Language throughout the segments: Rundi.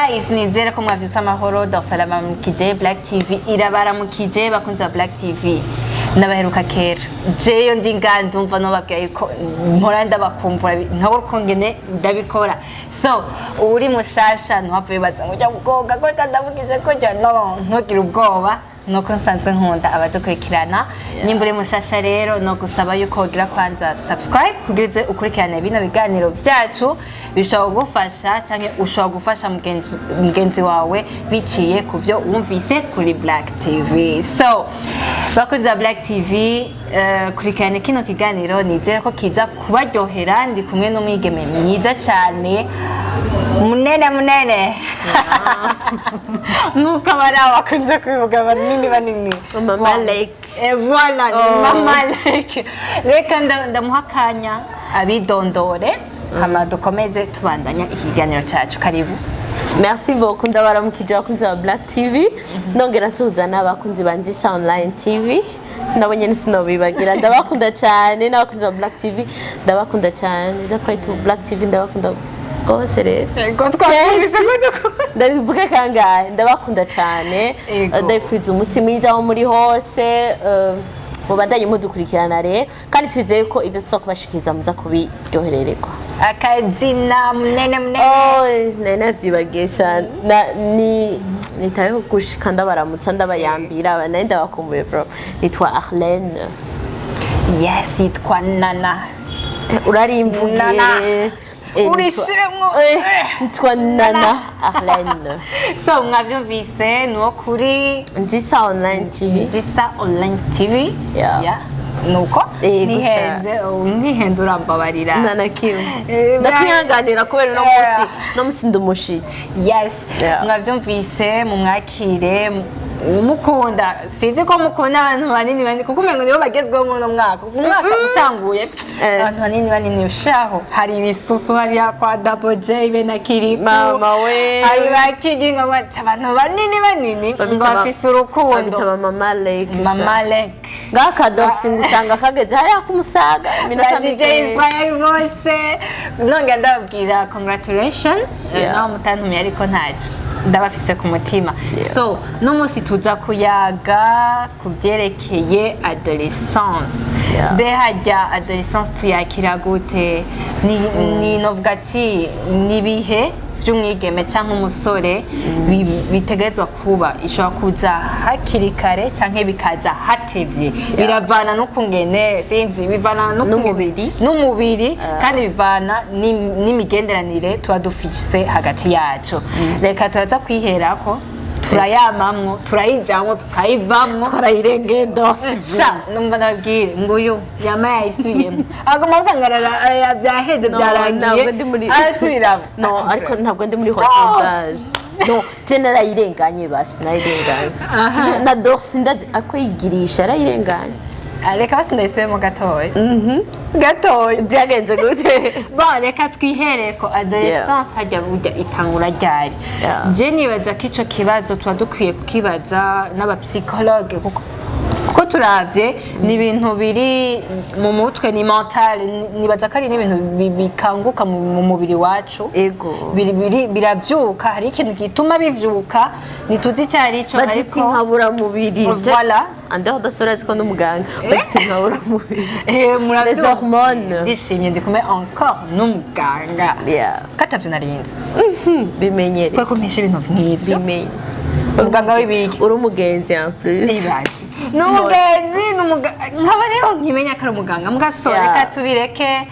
Guys, nizere ko mwavyutse amahoro. Dr. Baramukije, Black TV irabaramukije. Bakunzi ba Black TV, ndabaheruka kera. Jeyo ndi nga ndumva nobabwira yuko mpora ndabakumbura nkabura uko ngene ndabikora. So uri mushasha, ntuhave wibaza ngo ujya ubwoba ko ndamukije kujya. No, ntugire ubwoba, nuko nsanzwe nkunda abadukurikirana. Nimba uri mushasha rero, no gusaba yuko wogira kwanza subscribe kugira uze ukurikirane bino biganiro byacu. Bishobora kugufasha canke ushobora gufasha mugenzi wawe biciye ku byo wumvise kuri Black TV. So bakunzi ba Black TV, kurikirane kino kiganiro, nizere ko kiza kubaryohera. Ndi kumwe n'umwigeme mwiza cyane, munene munene, nk'uko abari aho bakunze kubivuga, banini banini. Mama Lake. Voilà, ni Oh. Mama Lake. Reka ndamuha akanya abidondore, hama dukomeze tubandanya ikiganiro cyacu. Karibu. Merci beaucoup. Ndabaramukije abakunzi ba Black TV, nongera nsuhuza n'abakunzi ba Nzisa Online TV, nabo nyene sinobibagira, ndabakunda cyane. N'abakunzi ba Black TV ndabakunda cyane. D'après tout, Black TV ndabakunda rwose rero. Yego, twumvise ko dukunda. Ndabivuge kangahe? Ndabakunda cyane. Yego. Ndabifuriza umunsi mwiza aho muri hose. Mubandanye mudukurikirana rero, kandi twizeye ko ivyo tuza kubashikiriza muza kubiryoherererwa. Akazina, munene munene. Oh, nari navyibagiye cyane. Ni nitayeho gushika ndabaramutsa, ndabayambira, nari ndabakumbuye bro. Nitwa Arlene. Yes, yitwa Nana. Urarimvugiye. Nana. Urishiremwo. Nitwa Nana Arlene. So mwavyumvise, ni uwo kuri Nzisa Online TV. Nzisa Online TV. Yeah. Yeah. Nuko Gusa. nihenze, nihenze urambabarira. Nta na kimwe. Ndakwihanganira kubera uno munsi, uno munsi ndi umushitsi. Yes. Yeah. Mwavyumvise, mumwakire mukunda. Sinzi ko mukunda abantu banini banini, kuko umengo nibo bagezweho muri uno mwaka. Kuva umwaka utanguye, abantu banini banini ushaho. Hari ibisusu hariya kwa Double J be na Kiriku. Mama we. Hari ba Kigi, ngo bati abantu banini banini ngo bafise urukundo. Babita ba Mama Lake. Mama Lake. Ngaka Dorsi usanga kageze hariya kumusaga iminota Ba DJ mike. Israel bose nonge ndababwira congratulation. Naho mutantumiye, ariko ntacyo, ndabafise ku mutima. So n'umunsi tuza kuyaga ku byerekeye adolescence. Mbe hajya adolescence tuyakira gute? Ni novuga ati ni ibihe by'umwigeme cyangwa umusore bitegerezwa kuba. Ishobora kuza hakiri kare cyangwa bikaza hatevye, biravana n'ukungene, sinzi, bivana N'umubiri. n'umubiri, kandi bivana n'imigenderanire tuba dufise hagati yacu. Reka turaza kwiherako, turayamamwo, turayijamwo, tukayivamwo. Twarayirengeye Dorsi. Sha, numva ndababwire nguyu yama yayisubiyemo, aguma avuga ngo byaheze, byarangiye, Ntabwo ndi muri arasubiramo. No, ariko ntabwo ndi muri Stop! reportage. No, je narayirenganye, basi narayirenganye. Na Dorsi ndazi ako yigirisha, yarayirenganye. Ah, reka basi ndayisubiyemo gatoya gatoya. Byagenze gute? Bon, reka twihere ko adolescence hajya burya itangura ryari? Je nibaza ko ico kibazo tuba dukwiye kukibaza n'abapsychologue, kuko turavye ni ibintu biri mu mutwe, ni mental. Nibaza ko ari n'ibintu bikanguka mu mubiri wacu. Biravyuka, hari ikintu gituma bivyuka, ntituzi icyo ari cyo. Bazita ariko inkaburamubiri. Voilà. Andeho udasore ko n'umuganga, bazita inkaburamubiri. Muravyumva. Les hormones. Ndishimye, ndi kumwe encore n'umuganga. Katavyo narinzi. Bimenyere. Twe kumpisha ibintu nk'ivyo. Bimenye. Umuganga w'ibiki? Uri umugenzi en plus. Ibaze, ni umugenzi, ni nkaba rero nkimenya ko ari umuganga mbwaso. Reka tubireke,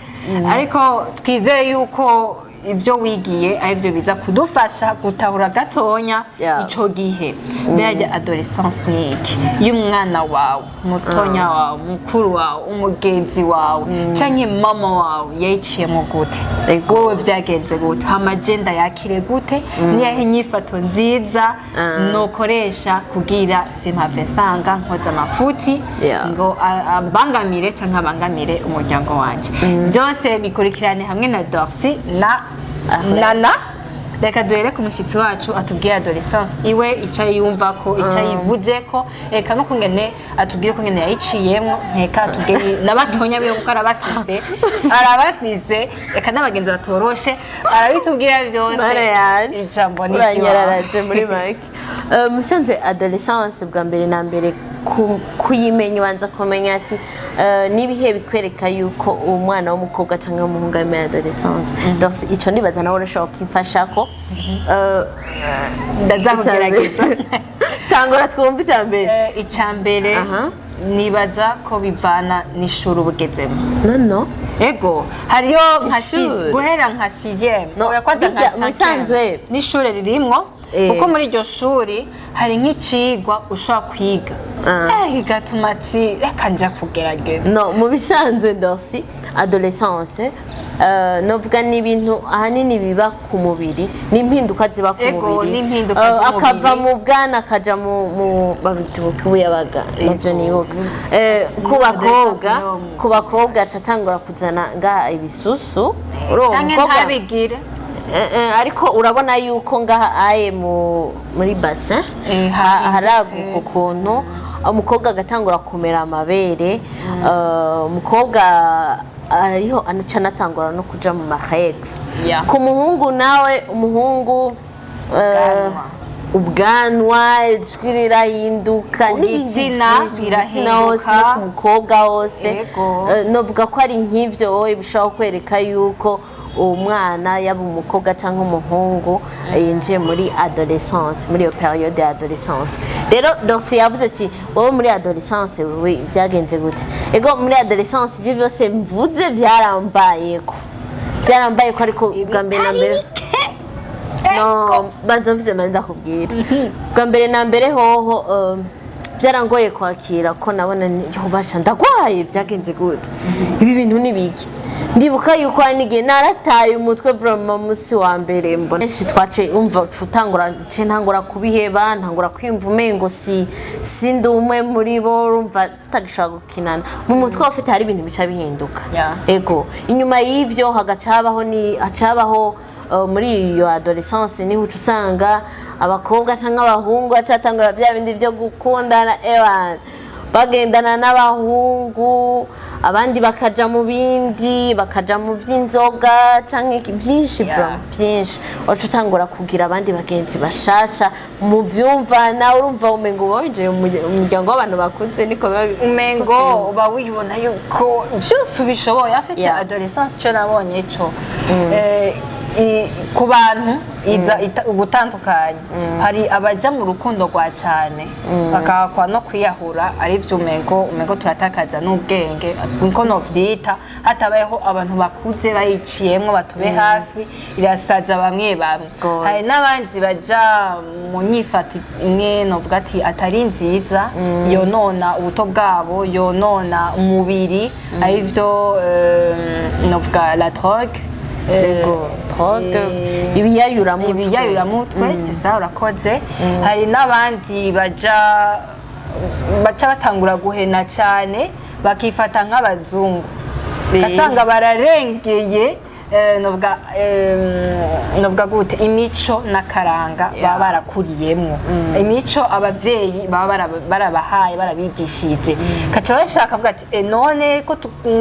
ariko twizere yuko ibyo wigiye ari byo biza kudufasha gutahura gatonya. Ico gihe mbega adolescence ni iki? Iyo umwana wawe mutonya, wawe mukuru wawe, umugenzi wawe canke mama wawe yayiciyemo gute? Wowe vyagenze gute? Hama je ndayakire gute? Niyahe inyifato nziza nokoresha kugira simpave nsanga nkoze amafuti ngo ambangamire canke abangamire umuryango wanje? Byose bikurikirane hamwe na Dorcy na Arlene. Nana. Reka duhere ku mushyitsi wacu atubwire adolescence iwe, icyo yumva ko, icyo yivuze ko, reka no kungene atubwire kungene yayiciyemwo, nkeka atubwire n'abatonya biwe kuko arabafise, reka n'abagenzi batoroshe, arabitubwira byose. Mana yanje. Ijambo ni ry'iwawe. Uranyararaje muri make. Musanzwe adolescence, bwa mbere na mbere kuyimenya ubanza kumenya ati n'ibihe bikwereka yuko umwana w'umukobwa cyangwa w'umuhungu ari muri adolescence. Donc ico nibaza nawe urashobora kukimfashako. Ndaza kugerageza. Tangura twumve icya mbere. Icya mbere, nibaza ko bivana n'ishuri uba ugezemo. No. Ego, hariyo nka Ishuri. guhera nka sixième. No, Oya, kwanza nka bijya- cinquième. Musanzwe. N'ishure ririmwo, kuko muri iryo shuri hari nk'icigwa ushobora kwiga, bigatuma ati reka nja kugerageza. No, mu bisanzwe dorsi adolescence, novuga ni ibintu ahanini biba ku mubiri, ni impinduka ziba ku mubiri. N'impinduka z'umubiri. Akava mu bwana akaja mu babita ubuyabaga, navyo nibuka. Ku bakobwa, Adolescence. ku bakobwa aca atangura kuzana ngaha ibisusu. Urumva Canke umukobwa- ntabigire. Ariko urabona yuko ngaha aye muri bassin Hahindutse. Haraguka ukuntu, umukobwa agatangura kumera amabere, umukobwa ariho aca anatangura no kuja mu ma règles. Ku muhungu nawe, umuhungu, Ubwanwa. Ubwanwa, ijwi rirahinduka n'ibindi Igitsina byinshi, ku gitsina hose no birahinduka. ku mukobwa hose. Novuga ko ari nk'ivyo wowe bishobora kwereka yuko uwo mwana, yaba umukobwa cyangwa umuhungu, yinjiye muri adolescence, muri iyo période ya adolescence. Rero Dorsi yavuze ati wowe muri adolescence wewe byagenze gute? Ego, muri adolescence ibyo byose mvuze byarambayeko, byarambayeko, ariko bwa mbere na mbere, no banza mvuze, mbanza ndakubwira, bwa mbere na mbere hoho, byarangoye kwakira ko nabona basha ndagwaye, byagenze gute, ibi bintu ni biki? Ndibuka yuko hari n'igihe narataye umutwe vraiment. Munsi wa mbere mbona benshi twace umva uca utangura, nce ntangura kubiheba, ntangura kwiyumva umengo si sindi umwe muri bo, urumva tutagishobora gukinana mu mutwe ufite, hari ibintu bica bihinduka. Ego, inyuma y'ivyo hagaca habaho ni haca habaho muri iyo adolescence niho uca usanga abakobwa cyangwa abahungu bacatangura bya bindi byo gukundana, ewana bagendana n'abahungu, abandi bakaja mu bindi, bakaja mu vy'inzoga canke byinshi. Vraiment, byinshi, waca utangura kugira abandi bagenzi bashasha mu vyumva nawe, urumva umengo uba winjiye mu muryango w'abantu bakuze, niko biba Umengo uba wibona yuko byose ubishoboye afite. Adolescence, cyo nabonye cyo, ku bantu iza ugutandukanya. Hari abaja mu rukundo rwa cyane bakakwa no kwiyahura, ari byo umengo turatakaza n'ubwenge, niko novyita, hatabayeho abantu bakuze bayiciyemwo batube hafi, irasaza bamwe bamwe. Gose. Hari n'abandi baja mu nyifato imwe novuga ati atari nziza, yonona ubuto bwabo, yonona umubiri, arivyo novuga la drogue. Ego, drogue, ibiyayuramutwe. Ibiyayuramutwe, c'est ça, urakoze. Hari n'abandi baja baca batangura guhena cyane, bakifata nk'abazungu, ugasanga bararengeye, novuga gute, imico n'akaranga baba barakuriyemwo, imico abavyeyi baba barabahaye, barabigishije, kaca bashaka avuga ati: "None ko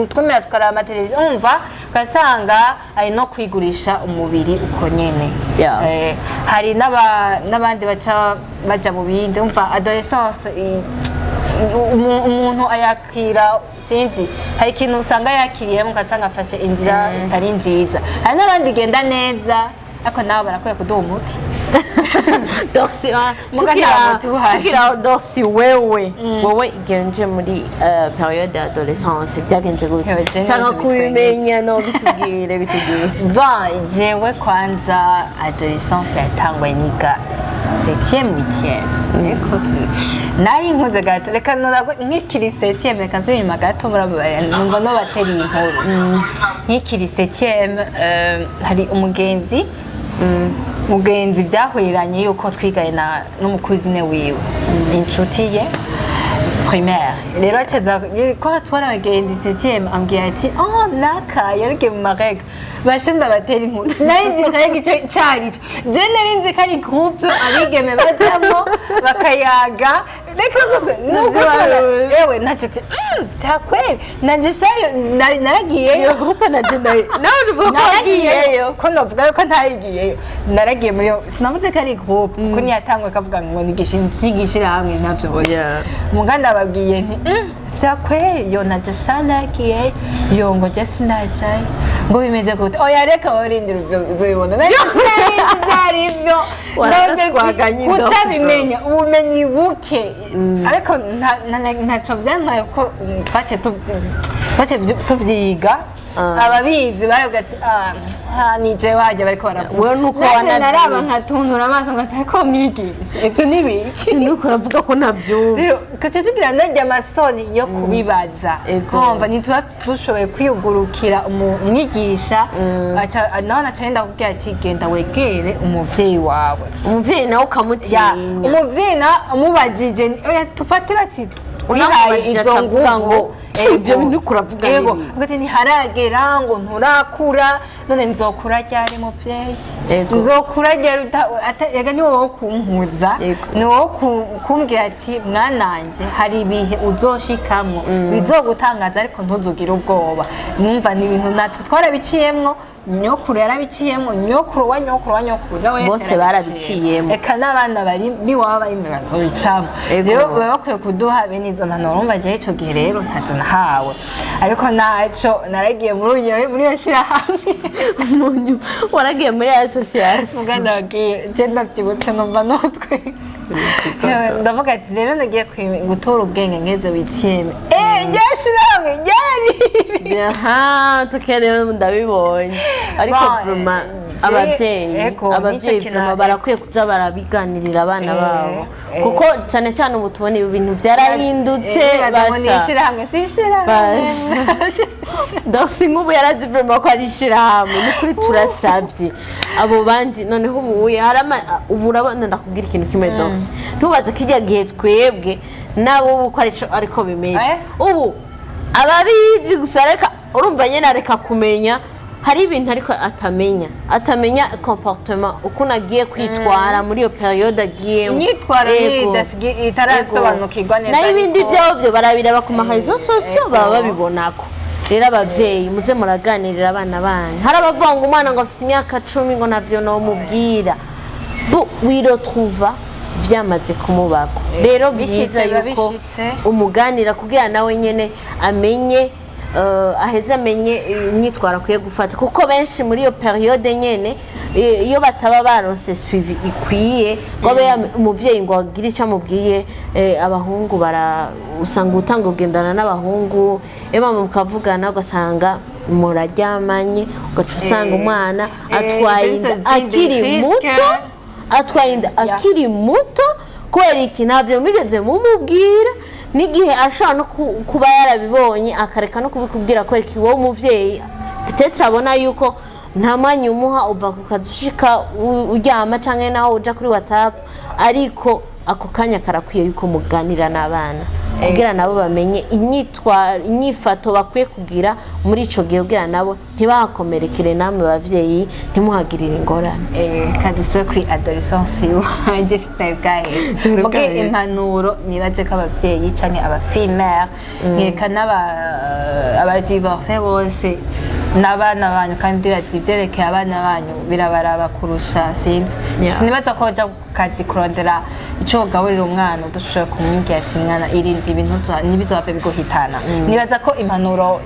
twemera tukaraba amateleviziyo?" Umva, ugasanga ari no kwigurisha umubiri uko nyene. Hari n'abandi baca baja mu bindi. Umva, adolescence umuntu ayakira, sinzi, hari ikintu usanga yakiriyemo, ugasanga afashe inzira itari nziza. Hari n'abandi igenda neza, ariko nabo barakwiye kuduha umuti. Dorsi, Muga nta muti uhari. Tukira Dorsi, wewe wowe igihe winjiye muri période ya adolescence byagenze gute? Yewe, jewe Cyangwa ibintu kubimenya, no bitubwire, bitubwire. Bon, jewe kwanza adolescence yatangwa niga 7e, 8e. Ariko nari nkuze gato, reka nonagwe nkikiri 7e, reka nsubire inyuma gato, murababarira, numva nobatera inkuru. Nkikiri 7e, hari umugenzi, mugenzi byahuriranye yuko twiganye na n'umukuzine wiwe, inshuti ye. Primaire rero aceza ko twari abagenzi septième, ambwira ati: "Oh, naka yarigiye mu ma règles." Bashe ndabatera inkuru, nari nzi règle ico cari co. Je nari nzi ko ari groupe abigeme bajamwo bakayaga. Reka gutwe nuko ewe naco ati: "Vyakweri nanje shayo naragiyeyo." Iyo groupe naje nawe uvuga ko wagiyeyo? Naragiyeyo, ko novuga yuko ntayigiyeyo. Naragiye muri yo, sinavuze ko ari groupe kuko ntiyatangwe kavuga ngo ni igishirahamwe, ntavyo. Muganda babwiye nti: "Vyakweri yo naje sha nagiyeyo." Yo ngo: "Je sinajayo." Ngo: "Bimeze gute?" "Oya, reka worindira ivyo uzobibona." Nari sinari ivyari ivyo. Waragaswaganye indobo. Kutabimenya, ubumenyi buke, ariko ntaco vyantwaye kuko twaciye tuvyiga. Ababizi baravuga ati: "Ah, ah, ni jewe hajya bariko baravuga." Wewe nuko Nanje wanavyize. Naraba nkatuntura amaso ngo ariko mwigisha ivyo ni biki? Nuko uravuga ko ntabyumva. Rero gace tugira narya amasoni yo kubibaza. Ego. Kumva ntituba dushoboye kwiyugurukira umwigisha, nawe naca yenda kubwira ati: "Genda wegere umuvyeyi wawe." Umuvyeyi nawe Ya, ukamutinya. Umuvyeyi na umubajije, oya, tufate basi twihaye Unamubajije izo akavuga nguvu. ngo, "Ibyo bintu uriko uravuga Ego. ni ibi." Avuga ati: "Ntiharagera," ngo: "Nturakura." None nzokura ryari, muvyeyi? Ego. Nzokura ryari? Ega ni wowe kunkuza, Ego. ni wowe kumbwira ati: "Mwananje, hari ibihe uzoshikamwo bizogutangaza, ariko ntuzugire ubwoba." Numva ni ibintu natwe twarabiciyemwo, nyokuru yarabiciyemwo, nyokuru wa nyokuru wa nyokuruza wese Bose yarabiciyemwo. barabiciyemwo. Eka n'abana bari biwaba bari bazobicamwo. Ego. Rero baba bakwiye kuduha bene izo mpanuro. Urumva jewe ico gihe rero ntazo nahawe, ariko naco naragiye muri iyo shirahamwe. Umunyu waragiye muri association. Muganda wagiye, je ndavyibutse numva notwe. Yewe, ndavuga ati: "Rero nagiye gutora ubwenge ngeze huitième, rya shirahamwe ryari." Aha tuke rero ndabibonye, ariko Bon, vraiment abavyeyi ego, abavyeyi nico kintu- vraiment barakwiye kuza barabiganirira abana babo, kuko cyane cyane ubu tubona ibi bintu byarahindutse. Basha ni Basha ishirahamwe, si ishirahamwe. Dasi nk'ubu yarazi vraiment ko ari ishirahamwe. Ni kuri turasabye abo bandi noneho ubu hari ubu urabona, ndakubwira ikintu kimwe, Dosi, ntubaze ko ijya gihe twebwe nabo ubu ko ariko bimeze. Ubu ababizi gusa, reka urumva nyine areka kumenya, hari ibintu ariko atamenya comportement, ukuntu agiye kwitwara muri iyo période agiyemo. Imyitwaro Yego. itarasobanukirwa neza. Naho ibindi ariko- byabo byo barabiraba ku ma réseaux sociaux, baba babibonako. Rero ababyeyi muze muraganirira abana banyu. Hari abavuga ngo umwana ngo afite imyaka 10, ngo ntavyo nomubwira, bu wiretrouva byamaze kumubako. Rero Bishitse byiza biba yuko bishitse. umuganira kugira nawe nyene amenye, aheze amenye imyitwaro akwiye gufata, kuko benshi muri iyo période nyene, iyo bataba baronse suivi ikwiye ngo abe umuvyeyi ngo agire icyo amubwiye, abahungu bara usanga utanga kugendana n'abahungu, eba mukavugana ugasanga muraryamanye, ugaca usanga umwana atwaye izo inda nizo zindi akiri risque. muto, atwaye inda akiri muto. Kubera iki? Ntabyo mwigeze mumubwira, n'igihe ashobora no kuba yarabibonye akareka no kubikubwira. Kubera iki? Wowe umuvyeyi peut-être abona yuko nta mwanya umuha, uva ku kazi ushika uryama canke naho uja kuri WhatsApp, ariko ako kanya karakwiye yuko muganira n'abana kugira nabo bamenye inyifato bakwiye kugira muri ico gihe, kugira nabo ntibahakomerekere, namwe bavyeyi ntimuhagirire ingorane. Kandi dusubire kuri adolescence iwanje, sinari bwaheze. Ntari Muge bwaheze. impanuro nibaze ko abavyeyi canke aba filles-mères, nkeka n'aba aba divorcés bose n'abana banyu, kandi bazi ivyerekeye abana banyu birabaraba kurusha, sinzi. Sinibaza ko baja ku kazi kurondera ico wogaburira umwana udashoboye kumubwira ati: "Mwana, irinde ibintu ntibizohave biguhitana." Nibaza ko impanuro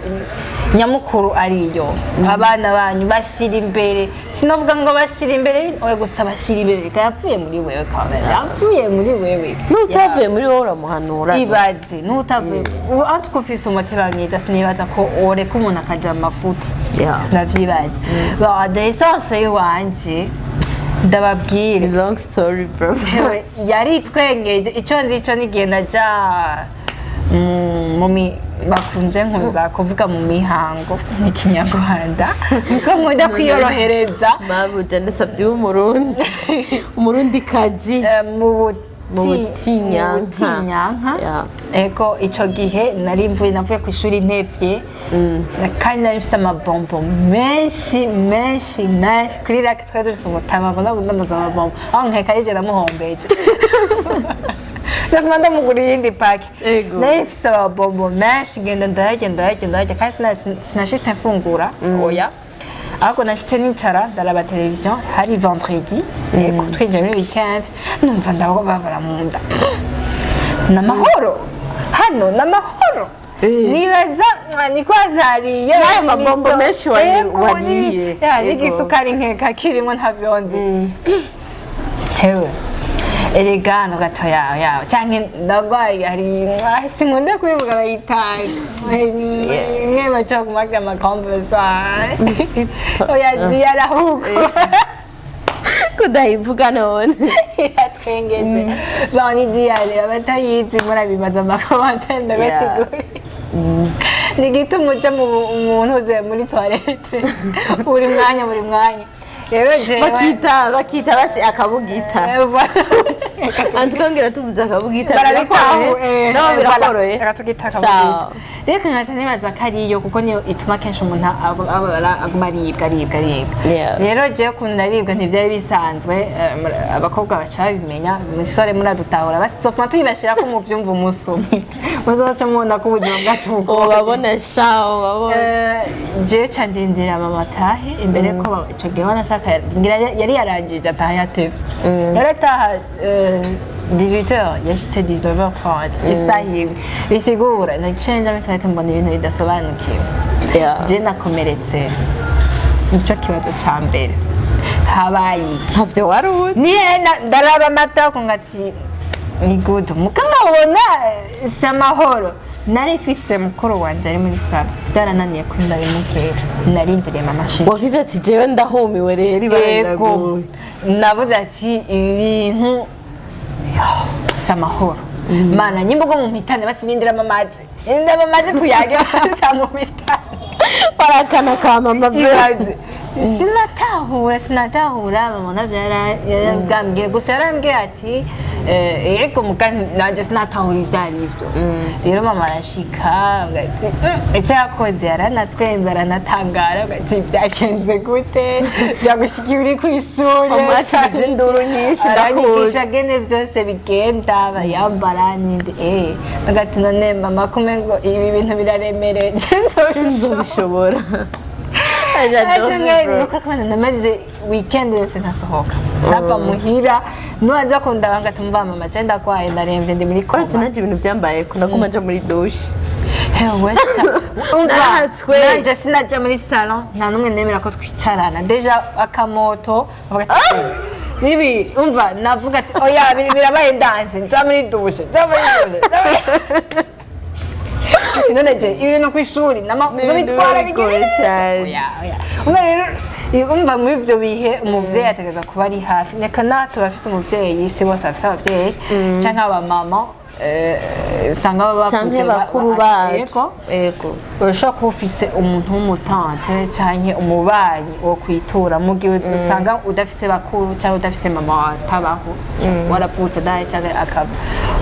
nyamukuru ariyo: abana banyu bashira imbere. Sinavuga ngo bashira imbere, oya, gusa bashira imbere. Reka yapfuye muri wewe, kamera yapfuye muri wewe. N'utavuye muri wowe uramuhanura. Ibaze n'utavuye aho tukufise umutima mwiza, sinibaza ko woreka umuntu akaja mu mafuti. Sinavyibaza. Bon, adolescence y'iwanje, ndababwire. Long story, bro. Ewe, yari itwengeje. Icyo nzi cyo n'igihe naja bakunze nkunda kuvuga mu mihango n'ikinyarwanda, niko nkunda kwiyorohereza. Mabuja, ndasabye ube umurundi, umurundi kazi. Mu Mu butinyanka. Mu butinyanka. Ego, ico gihe nari mvuye, navuye ku ishuri ntevye, kandi nari mfise amabombo menshi menshi menshi. Kuri raki twari dufise umutama mbona kudandaza amabombo, aho nkeka yije namuhombeje, ndafuma ndamugura iyindi paki. Nari mfise amabombo menshi, ngenda ndayarya, ndayarya, ndayarya, kandi sinashitse mfungura, oya, ahubwo nashitse nicara ndaraba televiziyo. Hari vendredi, yego, twinjiye muri weekend, numva ndababara mu nda. Namahoro hano, namahoro. Nibaza niko ntariye. N'ayo mabombo menshi wariye. Ya, n'igisukari nkeka kirimo, ntavyonzi. Hewe, erega no gato yawe yawe canke ndagwaye, hari sinkunda kubivuga, bayita mwe baca kumagira amakombeso. Oya, diyara ahubwo. Kudayivuga none? Yatwengeje. Bon, ni diarrhée, abatayizi murabibaza ama commentaires, ndabasigurira. Ni igituma uja mu muntu uze muri toilette buri mwanya, buri mwanya. Rero jewe Bakita basi akabugita. Antukongera tuvuze akabugita. Barabitaho. Birakoroheye. No, birakoroheye. Reka tugita Sawa. akabugita. Reka nkaca nibaza ko ariyo, kuko niyo ituma kenshi umuntu aguma aribwa, aribwa, aribwa. Rero jewe ukuntu naribwa ntivyari bisanzwe. Abakobwa baca babimenya, imisore muradutahura, basi tuzofuma tuyibashirako muvyumva umunsi umwe, muzoca mubona ko ubuzima bwacu bugoye. Ubabona sha, ubabona. Jewe ca ndindira mama atahe imbere ko ico gihe wanashaka ngira yari yarangije, ataha yatevye, yarataha 18h, yashitse 19h30, isaha imwe. Bisigura naciye nja muri toilette, mbona ibintu bidasobanukiwe. Je nakomeretse, nico kibazo ca mbere, habaye iki? Ntavyo wari uzi. Niye ndaraba amata ngati ni good, muka nkabona si amahoro. Nari mfise mukuru wanje ari muri salon, byarananiye ko ndabimubwira, narindiriye mama shiki. Wagize ati: "Jewe ndahumiwe rero, ibara Yego. riraguye." Navuze ati: "Ibi bintu si amahoro, mana nyimba ubwo mumpitane, basirindira mamaze, rindira mamaze tuyage samumpitane." Barakana ka mama be. Ibaze, sinatahura, sinatahura. Mama navyo yarabwambwiye gusa, yarambwiye ati yego, muga nanjye sinatahura ivyo arivyo. Rero mama arashika, avuga ati: Icyo yakoze yaranatwenze, aranatangara, avuga ati: 'Byagenze gute? Byagushikiye uri ku ishuri?'" Amwakirije induru nyinshi. Aranyigisha Ndakuzi. Gene byose bigenda bayambara n'indi agati: "None mama, kumengo ibi bintu biraremereye?" Nzobishobora. Nuko kubana namaze weekend yose ntasohoka, ntava muhira, nuwaza kundaba ngati: "Mva mama, je ndagwaye, ndaremvye, ndi muri Uretse koma." nanjye ibintu byambaye ko naguma nja muri douche. Hewe, umva. Narahatswe. Nanje sinaja muri salon, nta n'umwe nemera ko twicarana. Déjà akamoto bavuga ati nibi, umva, navuga ati: "Oya, birabaye danse, nja muri douche, nja muri douche, nja muri." Ati: "None je ibintu kw'ishuri nama Ni ibintu bitwara biba bigoye bigere cyane. Oya, oya." Umva rero, umva, muri ivyo bihe umuvyeyi ategereza kuba ari hafi. Reka natwe bafise umuvyeyi, si bose bafise abavyeyi canke abamama, usanga baba bakuze. Canke bakuru bacu. Yego. Yego. Urashobora kuba ufise umuntu w'umu tante canke umubanyi wo kwitura mu gihe usanga udafise bakuru cyangwa udafise mama wawe atabaho, waravutse adahe canke akaba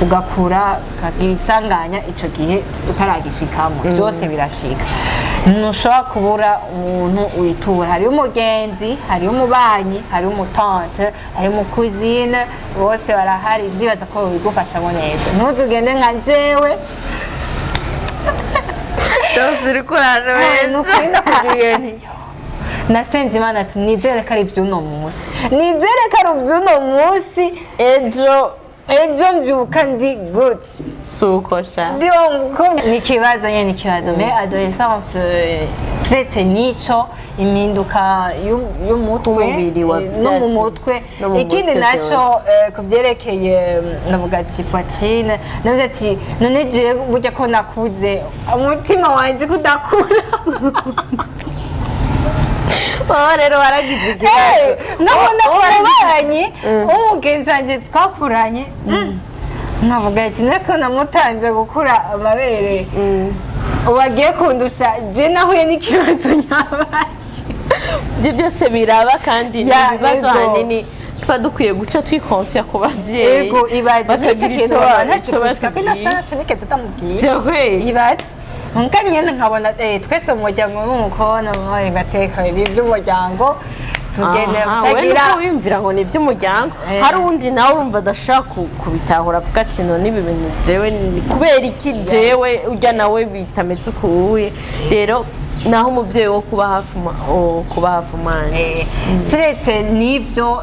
ugakura ukagira isanganya ico gihe utaragishikamo. Byose birashika, ntushobora kubura umuntu witura. Hariho umugenzi, hariho umubanyi, hariho umu tante, hariho umu cousine, bose barahari. Ndibaza ko bigufashamo neza, ntuzugende nka jewe. Dose, uriko urarwenya. Nukuri ndakubwiye nti nasenze Imana ati: "Nizere ko ari iby'uno munsi, nizere ko ari iby'uno munsi, Ejo ejo mbyuka ndi good." Suko sha. Ndi wa mukobwa. Ni ikibazo nyene, ni ikibazo. Mais adolescence, turetse n'ico, impinduka y'umutwe K'umubiri wa no mu mutwe. No mu Ikindi mutwe naco, vyose. ku byerekeye navuga ati poitrine, navuze ati: "None jewe burya ko nakuze, umutima wanje kudakura?" Wowe rero waragize ikibazo. Nabona Wowe waragize- umubanyi w'umugenzi wanjye twakuranye, nkavuga ati: "Nako namutanze gukura amabere, ubu agiye kundusha." Je nahuye n'ikibazo nyabaye. Ibyo byose biraba kandi ni Ya, ibibazo ego. ahanini. Tuba dukwiye guca twikonfiya ku bavyeyi, Ego, ibaze n'icyo bakagira kintu ico mama ntacyo ico gushika ko batubwiye. inasa naco nigeze ndamubwira. Vyakweli. Ibaze nka nyene nkabona twese mu muryango n'umukobwa mama gateka iby'umuryango tugende Aha, we kutagira. Nuko wiyumvira ngo ni iby'umuryango. Hari uwundi nawe urumva adashaka kubitahura, avuga ati: "None ibi bintu jewe ni kubera iki jewe ujya nawe bitameze ukuye?" Rero naho umubyeyi wo kuba hafi wo kuba hafi umwana. Turetse n'ivyo,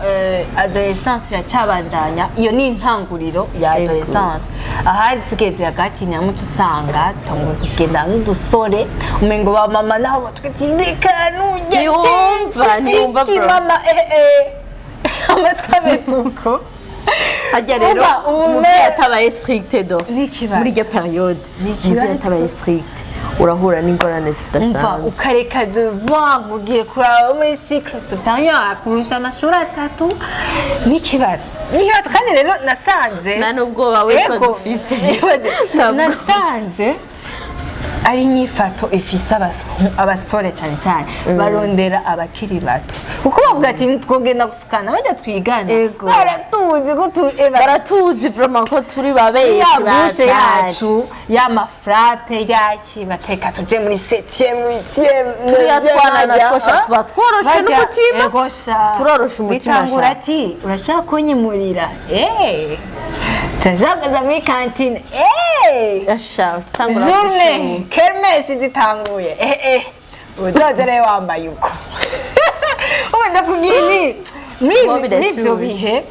adolescence iracabandanya. Iyo ni intanguriro ya adolescence. Ahari tugeze hagati nyamuco usanga tangura kugenda n'udusore, umengo ba mama nabo batwiti reka nujya. Ntiwumva, ntiwumva, iki bro. Mama, amatwi ameze uko. Hajya rero Uba umubyeyi atabaye strict dos N'ikibazo. muri iryo période, N'ikibazo. umubyeyi atabaye strict urahura n'ingorane Umva, zidasanzwe. Ukareka devoir ngo ugiye kuraba muri cycle supérieur akurusha amashuri 3, n'ikibazo, n'ikibazo. Kandi rero nasanze Nta n'ubwoba we ko Ego. dufise. Ibaze, Ntabwo. nasanze ari inyifato ifise abasore cyane cyane barondera abakiri bato, kuko bavuga ati: "Twogenda gusukana bajya twigana." Ego. Baratuzi ko tu Baratuzi vraiment ko turi babeshi. Ya bouche Batari. yacu y'amafrappe yaki bateka tuje muri 7e, 8e. Turiya twana natwo sha tuba tworoshe n'umutima. Turoroshe umutima Bitangura sha. ati: "Urashaka kunyimurira, turashaka kuja muri cantine." Asha utangura Journée kermesse zitanguye, uzoze rero wambaye uko. Ubu ndakubwiye ni muri Bo muri ivyo birashushe. bihe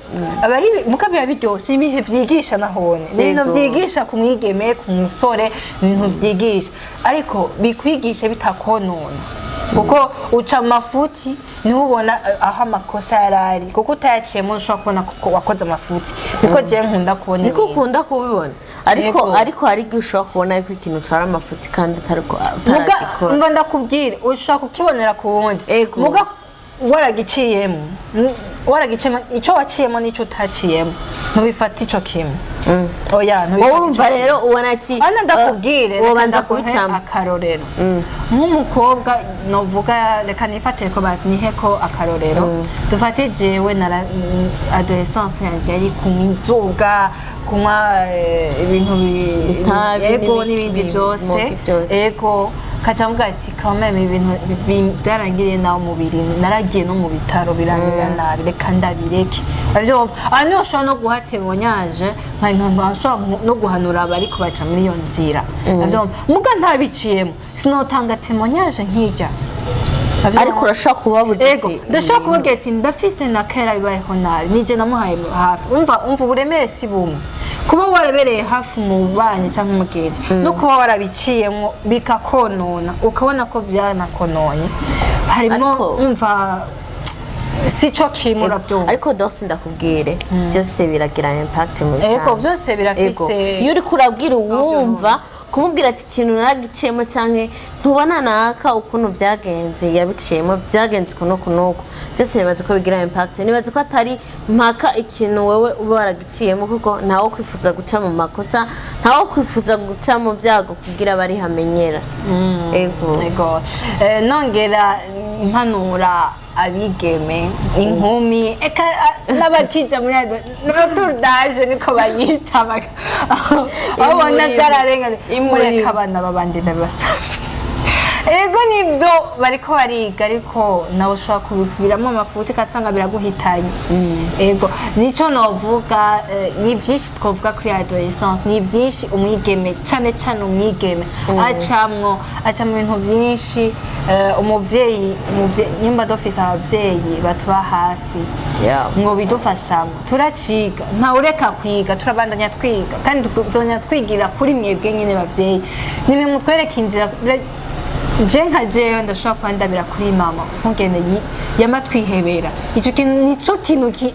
aba ari muka biba biryoshe, ibihe vyigisha nahone ni ibintu vyigisha ku mwigeme, ku musore, ibintu vyigisha, ariko bikwigisha bitakonona, kuko uca amafuti niho ubona aho amakosa yari ari, kuko utayaciyemo ushobora kubona ko wakoze amafuti. Niko jewe nkunda kubona Niko ibintu. ukunda kubibona, ariko Yego. ariko hari igihe ushobora kubona yuko ikintu cari amafuti kandi atari ko Muga utaragikora. Mba ndakubwira, ushobora kukibonera ku wundi. Ego. Muga waragiciyemo, waragiciyemo, icyo waciyemo n'icyo utaciyemo ntubifata ico kimwe, oya, Wowe ntubifata urumva ico kimwe. rero ubona ati Hano ndakubwire, reka wobanza ndaguhe kubicamo. akarorero nk'umukobwa novuga, reka nifatire ko basi nihe ko akarorero dufate jewe nara adolescence yanje yari kunywa inzoga, kunywa ibintu Itabi. Ego. N'ibiki N'ibindi byose. Ibimogi byose. Ego, kaca mvuga ati quand même ibintu byarangiriye nawe umubiri, naragiye no mu bitaro birangirira nabi, reka ndabireke. Uravyumva, aha niho ushobora no guha témoignage, nshobora no guhanura abariko baca muri iyo nzira. Uravyumva, muga ntabiciyemo sinotanga témoignage nk'irya. Uravyumva? Ariko urashobora kubabuza Ego, ati ndashobora kubabwira ati ndafise na kera bibayeho nabi, nije namuhaye hafi. Umva, umva, uburemere si bumwe, kuba warabereye hafi mu banyi cyangwa umugenzi no kuba warabiciyemo bikakonona, ukabona ko byanakononye harimo umva, si cyo kimwe, urabyumva. Ariko dose ndakubwire, byose biragira impact mu Ego, bisanzwe. byose birafise. Ego. Iyo uriko urabwira uwumva, kumubwira ati ikintu naragiciyemo canke ntubona naka ukuntu byagenze, yabiciyemo, byagenze uku n'uku n'uku, byose nibaza ko bigira impact. Nibaza ko atari mpaka ikintu wewe uba waragiciyemo, kuko ntawe kwifuza guca mu makosa, ntawe kwifuza guca mu byago kugira bari hamenyera. Ego. Ego. Nongera impanura abigeme, inkumi, eka n'abakija muri retour d'âge niko bayita, aho ubona byararenganye. Imuri. Mureka abana b'abandi, ndabibasavye. Ego, nibyo bariko bariga, ariko nawe ushobora kubiramo amafuti ugasanga biraguhitanye. Ego, nico novuga. Ni byinshi twovuga kuri adolescence, ni byinshi. Umwigeme, cane cane umwigeme, acamwo, aca mu bintu byinshi. Umuvyeyi, nimba dufise abavyeyi batuba hafi ngo bidufashamo, turaciga, ntawe ureka kwiga, turabandanya twiga, kandi tuzongera twigira kuri mwebwe nyine bavyeyi, nimwe mutwereka inzira. Je nka jewe ndashobora kuba ndabira kuri mama nkugene yama twihebera, ico kintu nico kintu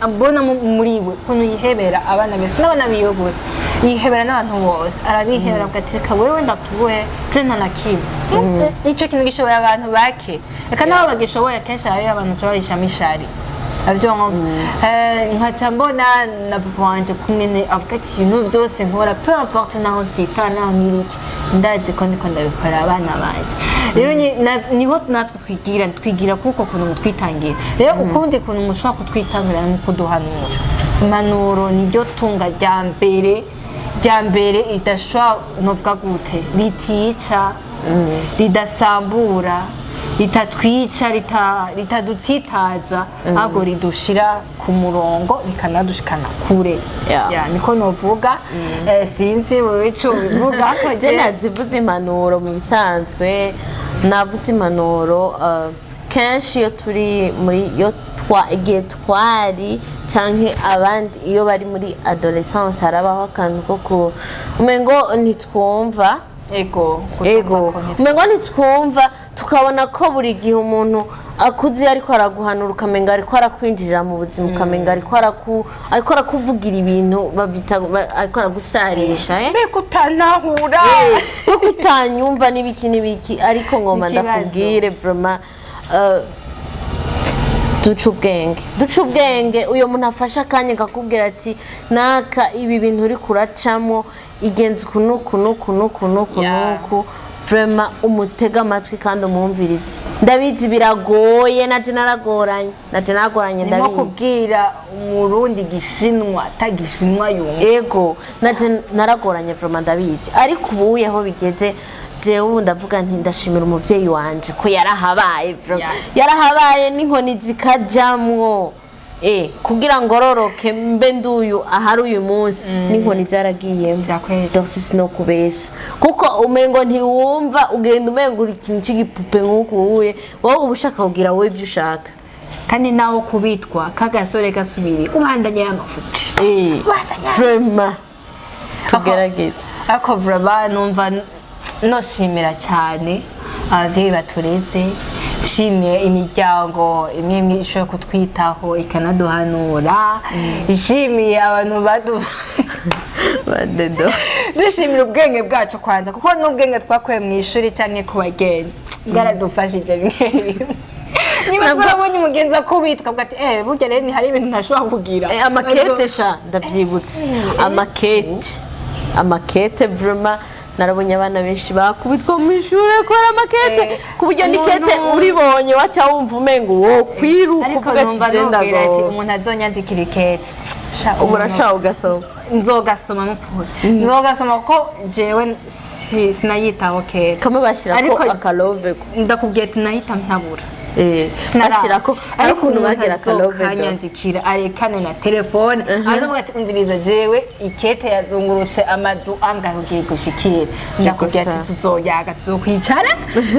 mbona muri we, ukuntu yihebera abana bese n'abana biwe gusa, yihebera n'abantu bose, arabihebera avuga ati: "Reka wewe ndakuguhe, je nta na kimwe." Ico kintu gishoboye abantu bake, reka nabo bagishoboye kenshi hariyo abantu baca barishamo ishari. Avyumva. Nkaca mbona na papa wanje kumwe avuga ati ibintu byose nkora, peu importe naho nsitara naho niriki, ndazi ko ndiko ndabikora abana banje. Rero niho natwe twigira kuko kuntu mutwitangira. Rero ukundi kuntu mushobora kutwitangira ni kuduhanura. Impanuro niryo tunga rya mbere idashobora, novuga gute, ritica, ridasambura, ritatwica, ritadutsitaza, ahubwo ridushira ku murongo rikanadushikana kure. Ya, niko novuga. Sinzi wewe ico ubivuga ko. Je nazivuze impanuro. Mu bisanzwe navuze impanuro kenshi iyo turi muri iyo twa igihe twari canke abandi iyo bari muri adolescence, harabaho akantu ko ku umengo ntitwumva. Ego. Ego, umengo ntitwumva, tukabona ko buri gihe umuntu akuze ariko araguhanura, ukamenga ariko arakwinjirira mu buzima, ukamenga ariko arakuvugira ibintu bavyita ariko aragusarisha, eh? Mbega utanahura. Ko utanyumva n'ibiki n'ibiki, ariko ngoma Ikibazo. ndakubwire vraiment, duca ubwenge, duca ubwenge. Uyo muntu afashe akanya akakubwira ati naka ibi bintu uri kuracamo, igenza uku n'uku n'uku n'uku n'uku n'uku, vraiment umutega amatwi kandi umwumvirize. Ndabizi biragoye, naje naragoranye, naje naragoranye. Ni nko Ndabizi. kubwira Umurundi gishinwa atagishinwa yumva. Ego, naje naragoranye vraiment, ndabizi. Ariko ubu aho bigeze, jewe ubu ndavuga nti ndashimira umuvyeyi wanje ko yarahabaye vraiment. Yarahabaye n'inkoni zikajamwo kugira ngo ororoke mbe nduyu ahari uyu munsi, n'inkoni zaragiyemo. Vyakweli. Dorsi, sinokubesha, kuko umengo ntiwumva, ugenda umengo uri ikintu c'igipupe nk'uku uye wowe uba ushaka kugira wowe ivyo ushaka. Kandi naho kubitwa kagasore gasubiri ubandanya y'amafuti. Vraiment tugerageze. Ariko vraiment numva noshimira cyane abavyeyi batureze, nshimiye imiryango imwe imwe ishoboye kutwitaho ikanaduhanura, nshimiye abantu badu Badedo. Dushimira ubwenge bwacu kwanza, kuko n'ubwenge twakuye mu ishuri cyangwa ku bagenzi bwaradufashije rimwe rimwe. Niba twarabonye umugenzi akubitwa, tukavuga ati eh, burya rero ni hari ibintu ntashobora kugira. Amakete sha, ndabyibutse, amakete, amakete vraiment narabonye abana benshi bakubitwa mu ishuri kubera amakete, ku buryo n'ikete uribonye waca wumva umengo wo kwiruka Ariko uvuga ati numva genda nubwira ati go umuntu azonyandikira ikete. Sha, ubu urashaka ugasoma. Nzogasoma n'ukuri, nzogasoma, kuko jewe sinayitaho kera. Kamwe bashyirako Ariko akalove ko ndakubwiye ati nahita ntabura. Sinaraba. Bashyirako ariko ukuntu bagira akalove dose. Azokanyandikira arekane na telefone, azavuga ati umviriza, jewe ikete yazungurutse amazu angahe ugiye gushikira, ndakubwira ati sha. Tuzoyaga, tuzokwicara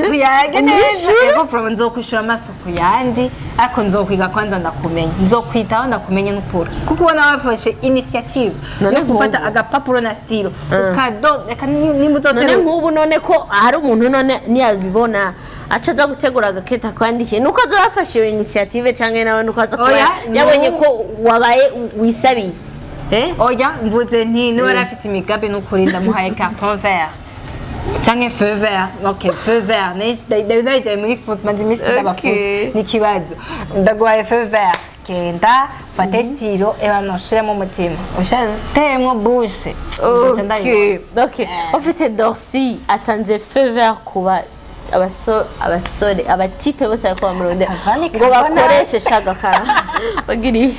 tuyage neza. Ego, vraiment nzokwishura amaso ku yandi, ariko nzokwiga kwanza ndakumenya, nzokwitaho ndakumenye n'ukuri, kuko ubona wafashe initiative None yo gufata nk'ubu. agapapuro na stylo ukado reka nimba None uzotera. nk'ubu none ko hari umuntu none niyabibona aca aza gutegura agakete akwandikiye, nuko aza yafashe iyo initiative canke nawe nuko aza kuba Oya, yabonye ko wabaye wisabiye, eh? Oya, mvuze nti niba yari afise imigambi n'ukuri ndamuhaye carton vert canke feu vert. Ok, feu vert. Nari nayijaye muri foot, maze iminsi ndaba foot n'ikibazo. Ndaguhaye feu vert, genda fate stylo, ebana ushiremo umutima uteyemwo bushe. Nzoca ndayibona. Okay, ufite Dorsi atanze feu vert kuba abasore, abatipe bose bariko bamurondera Akavani ngo kabona. bakoreshe shagakara bagiriye.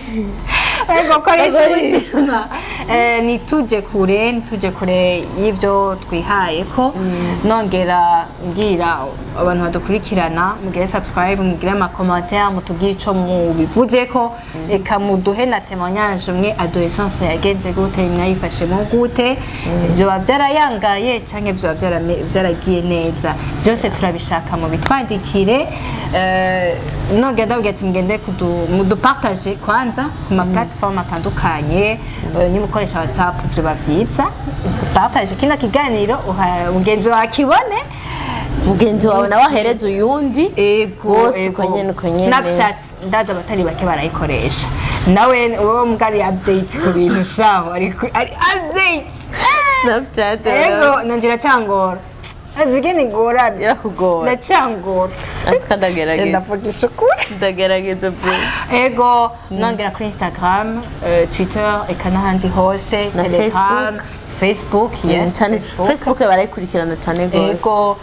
Ego, koresha Bagore. umutima. Ntitujye kure y'ibyo twihaye ko nongera mbwira abantu badukurikirana mugire subscribe, mugire ama commentaire, mutubwire ico mubivuze ko, eka muduhe na témoignage mwe adolescence yagenze gute, mwayifashemo gute, vyoba vyarayangaye canke vyoba vyaragiye neza, byose turabishaka, mubitwandikire. Nongera ndabwira ati mugende mudupartage kwanza ku ma platform atandukanye. Niba ukoresha WhatsApp vyoba vyiza partage kino kiganiro mugenzi wawe akibone. Mugenzi wawe nawe ahereza uyundi. Ego. Bose Ego. uko nyene, uko nyene. Snapchat ndazi abatari bake barayikoresha. Nawe wowe mbwa ari update ku bintu shaho, ari update. Snapchat. Ego, nanje iracyangora. Azigene igorana. Irakugora. Ndacangora. Ariko ndagerageza. Ndavugisha ukuri. Ndagerageza pe. Ego, nongera kuri Instagram, Twitter, eka n'ahandi hose. Na Telegram, Facebook, yes. Cyane. Facebook. Facebook barayikurikirana cyane rwose. Ego,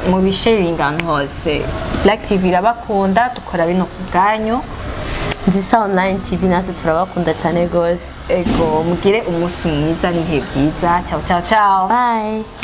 mubi sharinga ahantu hose. Black TV irabakunda, dukora bino ku bwanyu. Nzisa Online TV natwe turabakunda cyane rwose. Ego, mugire umunsi mwiza n'ibihe byiza. Ciao, ciao, ciao. Bye.